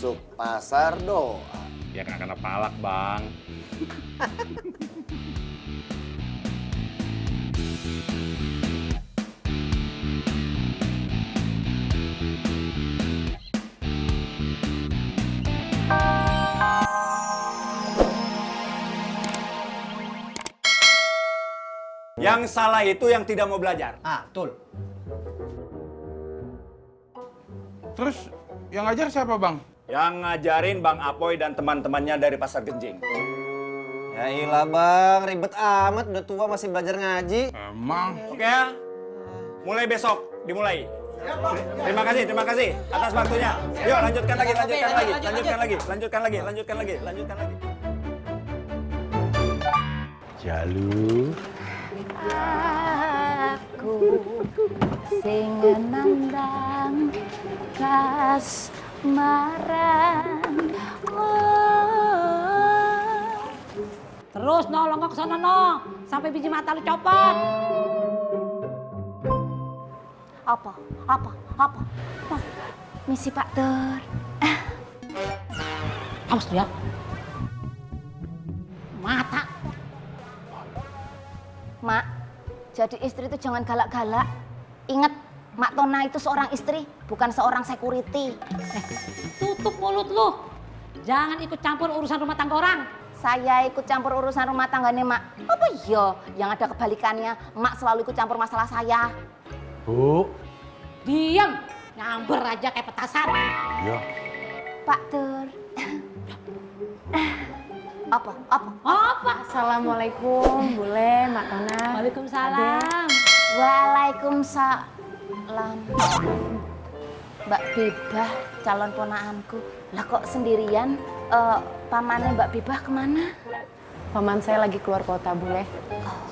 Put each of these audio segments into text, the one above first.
masuk pasar doa. Ya nggak kena palak, Bang. Yang salah itu yang tidak mau belajar. Ah, betul. Terus yang ngajar siapa, Bang? Yang ngajarin Bang Apoy dan teman-temannya dari Pasar Genjing. Ya ilah bang, ribet amat, udah tua masih belajar ngaji. Emang. Oke ya? Mulai besok, dimulai. Terima kasih atas waktunya. Yuk lanjutkan lagi. Jalu. Aku sing nandang kasmaran. Terus no, longok ke sono no, sampai biji mata lu copot. Apa? Misi Pak Tur. Awas lu ya. Mata. Mak, jadi istri itu jangan galak-galak. Ingat, Mak Tona itu seorang istri, bukan seorang security. Tutup mulut lu. Jangan ikut campur urusan rumah tangga orang. Saya ikut campur urusan rumah tangganya Mak. Apa iya? Yang ada kebalikannya, Mak selalu ikut campur masalah saya. Bu. Diam, nyamber aja kayak petasan. Ya. Pak Tur. Apa? Assalamualaikum, boleh Mak Tona? Waalaikumsalam. Waalaikumsalam. Mbak Bebah, calon ponakanku. Lah kok sendirian? Pamannya Mbak Bebah kemana? Paman saya lagi keluar kota, boleh?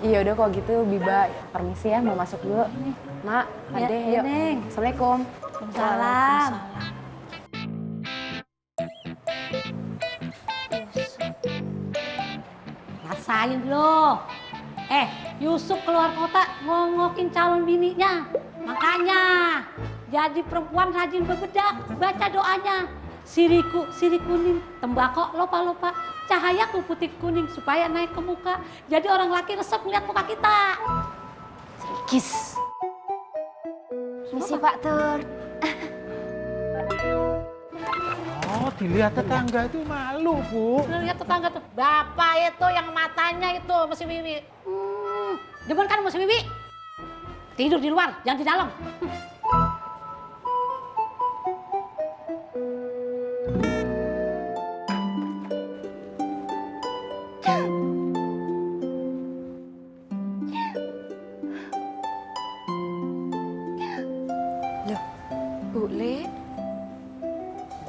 Iya udah kalau gitu Biba permisi ya, mau masuk dulu. Mak, Ade, Ya, yuk. Neng. Assalamualaikum. Salam. Rasain lo. Yusuf keluar kota ngongokin calon bininya. Makanya jadi perempuan rajin berbedak, baca doanya. Siriku, sirih kuning, tembakau lopa-lopa, cahayaku putih kuning supaya naik ke muka. Jadi orang laki resep ngeliat muka kita. Gis. Misi Pak Tur. Oh, dilihat tetangga itu malu, Bu. Lu lihat tetangga tuh, bapak itu yang matanya itu mesti Wiwi. Demen kan mesti Wiwi? Tidur di luar, jangan di dalam. Loh, Bu Le?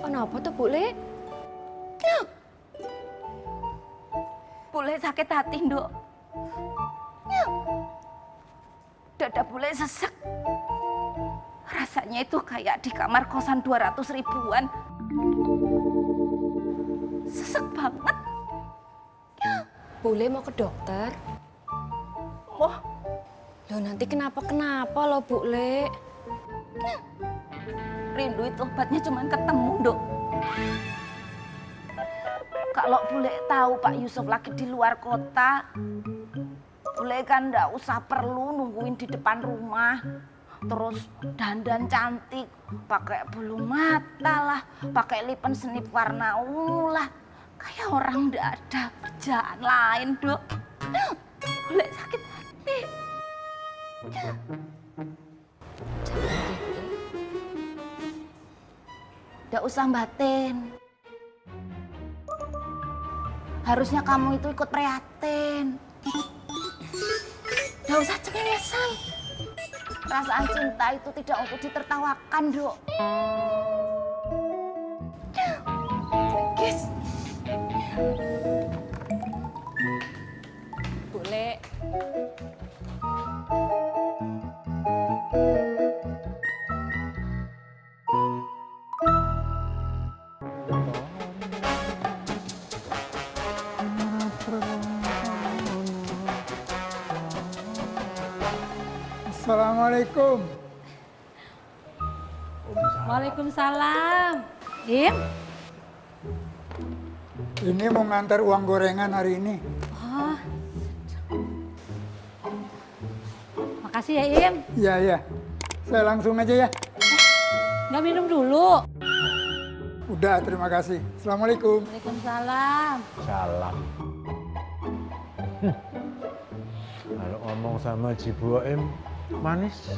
Kenapa tuh Bu Le? Bule sakit hati, Nduk. Dada bule sesek. Rasanya itu kayak di kamar kosan 200 ribuan. Sesek banget. Bu Le mau ke dokter? Oh, Loh nanti kenapa loh Bu Le? rindu itu obatnya cuma ketemu, Nduk. Kalau bule tahu Pak Yusuf lagi di luar kota, bule kan ndak usah perlu nungguin di depan rumah. Terus dandan cantik, pakai bulu mata lah, pakai lipen senip warna ungu lah. Kayak orang ndak ada kerjaan lain, Dok. Bule sakit hati. Ndak usah batin. Harusnya kamu itu ikut prihatin. Nggak usah cengengesan. Perasaan cinta itu tidak untuk ditertawakan, Dok. Gis. Bu Le. Assalamualaikum. Waalaikumsalam. Im, Ini mau ngantar uang gorengan hari ini. Oh. Makasih ya, Im. Iya, iya. Saya langsung aja ya. Nggak minum dulu. Udah, terima kasih. Assalamualaikum. Waalaikumsalam. Salam. Kalau ngomong sama Cibu Im manis.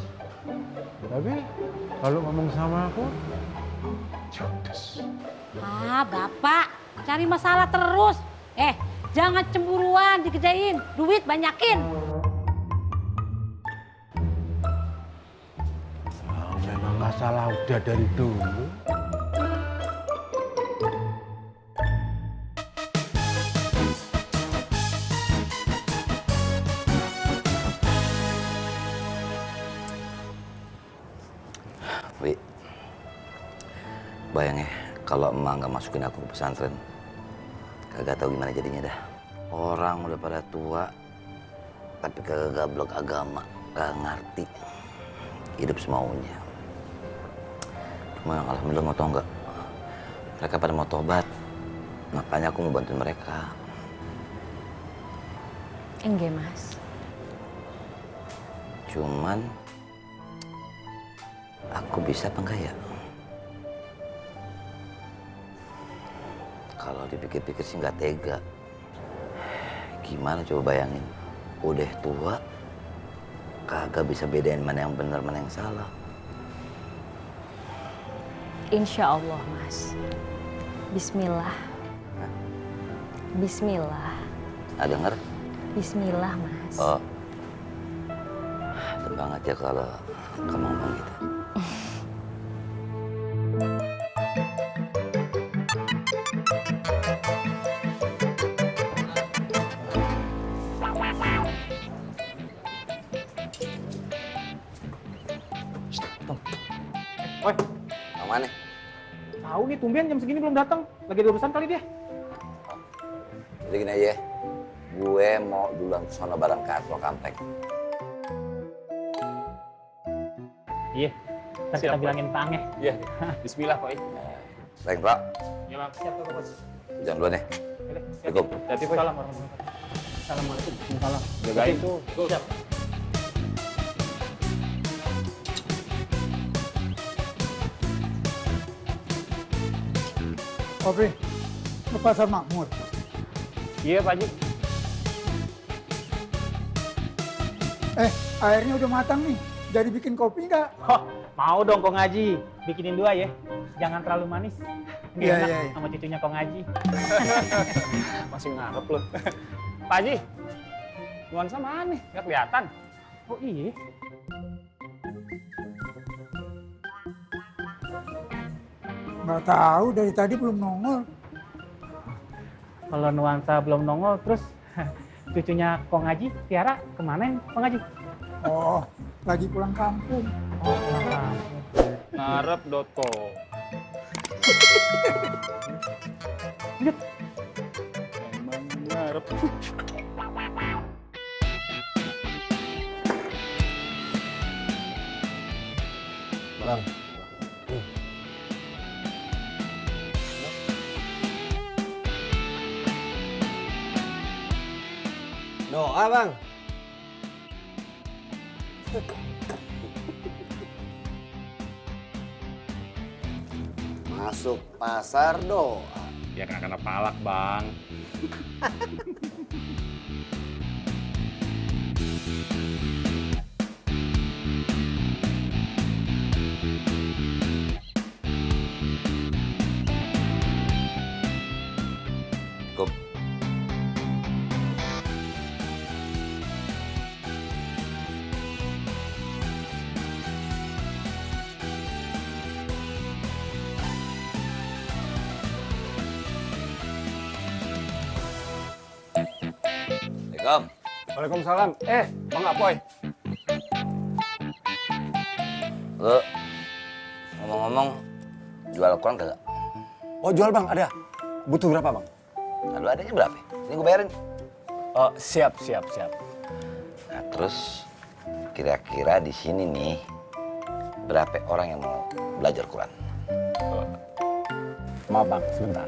Tapi kalau ngomong sama aku judes. Ah, Bapak, cari masalah terus. Jangan cemburuan dikerjain. Duit banyakin. Memang masalah udah dari dulu. Wi, bayang ya, kalau emak nggak masukin aku ke pesantren, kagak tahu gimana jadinya dah. Orang udah pada tua, tapi kagak gablok agama, kagak ngerti, hidup semaunya. Cuma yang alhamdulillah mau tau nggak, mereka pada mau tobat, makanya aku mau bantuin mereka. Enggak, Mas. Cuman aku bisa apa enggak ya? Kalau dipikir-pikir sih nggak tega. Gimana coba bayangin, udah tua, kagak bisa bedain mana yang benar mana yang salah. Insya Allah, Mas. Bismillah. Bismillah. Denger? Bismillah, Mas. Oh, tembang aja kalau kamu ngomong gitu. Woi, Mana? tahu nih tumben jam segini belum datang. Lagi ada urusan kali dia. Jadi gini aja, gue mau duluan ke sono bareng Katro Kampek. Iya, ntar kita bilangin Pak Ang ya. Iya, bismillah Pak. Baik, Bro. Ya, Bang. Siap, Pak Bos. Jangan duluan ya. Assalamualaikum. Hati-hati, Pak. Assalamualaikum warahmatullahi wabarakatuh. Jagain tuh. Siap. Kopi, ke Pasar Makmur. Iya, Pak Haji. Airnya udah matang nih. Jadi bikin kopi nggak? Oh, mau dong Kong Haji. Bikinin 2 ya. Jangan terlalu manis. Nggak Iya, enak iya, iya. sama cucunya Kong Haji. Masih ngarep loh. Pak Haji, nuansa mana nih? Nggak kelihatan. Oh iya. Nggak tahu, dari tadi belum nongol. Kalau nuansa belum nongol, terus cucunya Kong Haji, Tiara, kemana Kong Haji? Oh, lagi pulang kampung. Oh, nah. Ngarep.co. Emang ngarep. Bang. Doa, Bang. Masuk pasar doa. Ya kena palak, Bang. Cukup. Assalamualaikum. Waalaikumsalam. Bang Apoy. Lu ngomong-ngomong jual koran kagak? Oh, jual, Bang. Ada. Butuh berapa, Bang? Lalu adanya berapa? Ini gue bayarin. Oh, siap. Nah, terus kira-kira di sini nih berapa orang yang mau belajar Quran? Maaf, Bang. Sebentar.